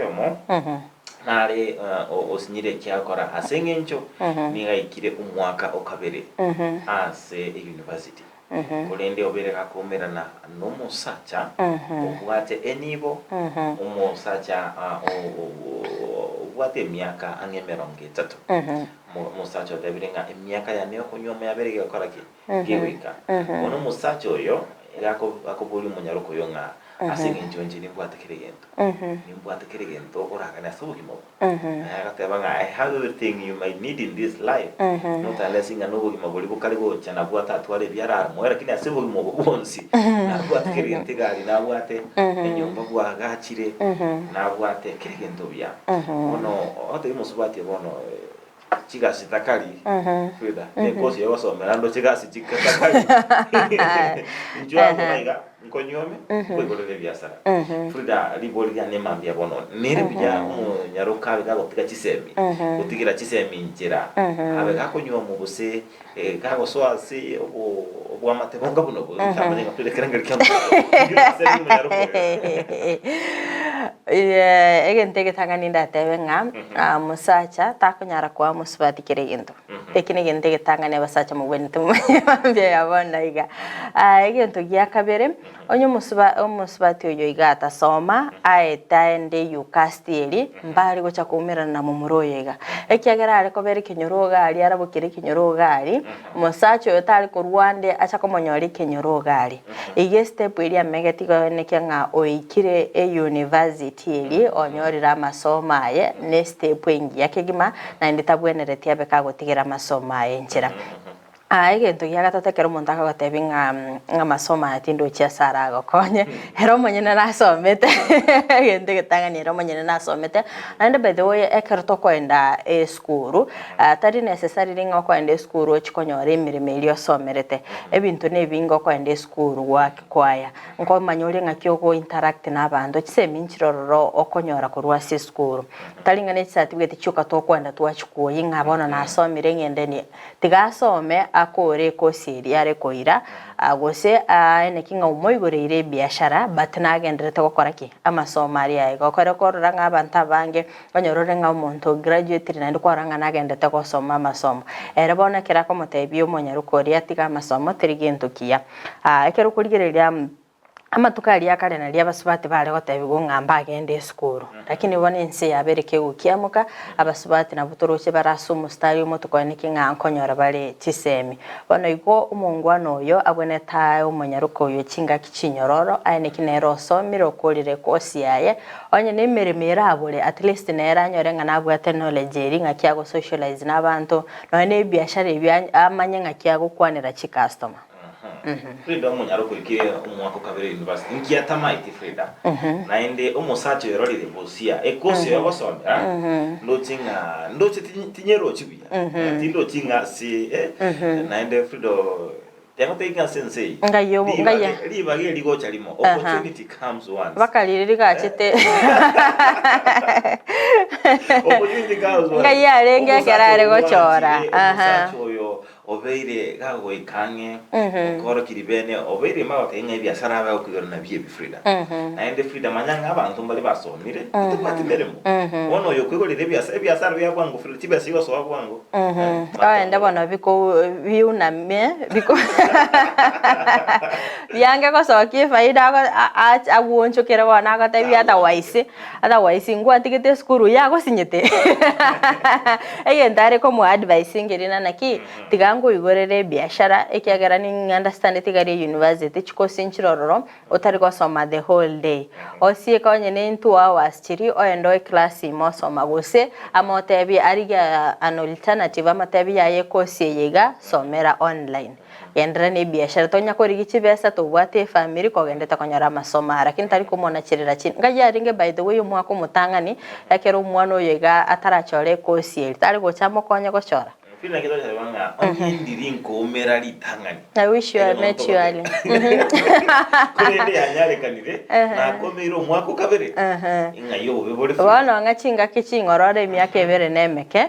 oyomo nare osinyire ekiagokora ase eng'encho nigo aikire omwaka o kabere ase euniversity, korende obeire gakoumerana nomosacha obwate enibo, omosacha obwate emiaka ang'e emerongo etato. Omosacha otebire ng'a emiaka yane yokonyuoma yabere gegokora ki? Gegoika. Bono omosacha oyo iga akoboria omonyaroka oyo ng'a ase eng'encho inche nimbwate kera egento, nimbwate kera egento oragane ase obogima obo. Naye agateba ng'a I have everything you might need in this life, not unless ng'a nobogima boria bokare gocha nabwo atatware ebiara are moyo, lakini ase obogima obo bwonsi nabwate kera egento, egari nabwate, enyomba bwagachire, nabwate kera egento buya. Bono ogotebia omosubati bono Chigasi takari Frida, ne course yogosomera ando chigasi chikatakari inchuo amo iga nkonyuome nkoigorere ebiasara. Frida ribori riane mambia bono nere buya omonyaroka abe gagotiga chisemi gotigera chisemi nchera abe gakonyuomwa gose gagosoa ase obo obwamate bonga buna obo ntamanya ng'a Frida ekerengerio kia omonyaroka omonyaroka oyo. Egento egetang'ani ndatebe ng'a omosacha takonyara koa omosubati kera egento. Eki negento egetang'ani abasacha mobwenerete momanye mambia ya bono iga. Egento gia kabere, onye omosuba omosubati oyo iga atasoma, aete aende university eria, mbare gocha koumerana na momura oyo iga. Ekiagera are kobera ekenyoro iga aria arabokere ekenyoro iga aria, omosacha oyo tare korwa ande acha komonyora ekenyoro iga aria. Iga estep eria amegete igo enekia ng'a oikire euniversity eria onyorire amasomo aye ne estep engiya kegima naende tabwenereti abe kagotigera amasomo aye enchera. Egento gia gatato ekero omonto akagotebia ng'a ng'a amasomo aya tindochi ase aragokonye, ere omonyene nasomete egento egetang'ani ere omonyene nasomete, naende by the way ekero tokoenda esukuru tari necessarily ng'a okoenda esukuru ochie konyora emeremo eria osomerete. Ebinto nebinge okoenda esukuru goaka kwaya, nkomanya ore ng'aki ogo interact na abanto, chisemi nchire ororo okonyora korwa ase esukuru. Tari ng'a ne chicertificate chioka tokoenda twachikwoyia ng'a bono nasomire ng'ende ni, tiga asome akore ekosi eria are koira, gose aeneki ng'a omoigoreire ebiashara but nagenderete gokora ki? Amasomo aria aye. Gokore korora ng'a abanto abange Onye orore ng'a omonto o graduatire naende kwarora ng'a nagendete gosoma amasomo, ere bono ekero akomotebia omonyaroka oria atige amasomo teri gento kiya. Ekero okorigereria amatuko aria akare naria abasubati bare gotebigwa ng'a mbagende esukuru, lakini bono ense yabeire kegokiamoka, abasubati nabwo toroche bare ase omostari omotuko koeneki ng'a nkonyora bare chisemi. Bono igo omongwana oyo abwenerete ae omonyaroka oyo chingaki chinyororo, aeneki nere osomire okorire ekosi yaye, Onye nemeremo erabore, at least nere anyore ng'a nabwate knowledge eria ng'aki ago socialize na abanto, nonya ne ebiashara ebio amanye ng'aki agokwanera chicustomer. Frida omonyaro oikire omwaka okabere university nki atamaeti Frida naende omosacha oyo ororire bosia ekosi oyo ogosomera ndoche ng'a ndoche tinyerochi buya tindochi ng'a ase naende Frida Tagotebia ng'a ase ense eye Ngai obo- ngai ribaga ribaga eri rigocha rimo, opportunity comes once. Baka riria rigachete Opportunity comes once. Ngai arenge ekero Omosacha are oyo gochora. bwanchire, Aha. omosacha oyo obeire gagoika ang'e okoorokia ribene obeire ime agotebia ng'a ebiasara abe agokoigora nabio ebi Frida. Naende Frida manya ng'a abanto mbare basomire batabwati meremo. Bono oyo okoigorera ebiasara ebiasara bia bwango Frida chibesa chigosoa bwango. Oende bono biko biunamie biko biange gosokia efaida ago a- agwonchokere bono agotebia otherwise otherwise ngwatigete esukuru yagosinyete egento are komoa advice ngeria na naki tiga nkoigorere ebiashara ekiagera ning understandeti iga ria university chikosi nchire ororo. Otari gosoma the whole day. Osieke onye ne two hours chiria oende oe class ime osoma gose amotebie arigie an alternative amotebie yaya ecourse eye iga somera online. Genderera ne ebiashara tonya korigia chibesa tobwate efamiri kogendete konyora amasomo aya lakini tari komonacherera chi ngai arenge by the way omwaka omotang'ani ekero omwana oyo iga atarachora ecourse eria tari gocha amokonye gochora. Frida naki togoteba ng'a onye ndiri nkoumera ritang'ani. I wish you I Ere met you early. Korende yanyarekanire, nakomeire omwaka o kabere, ng'ai obobe bore Frida? Bono ng'a chingaki ching'ororo emiaka ebere na emeke.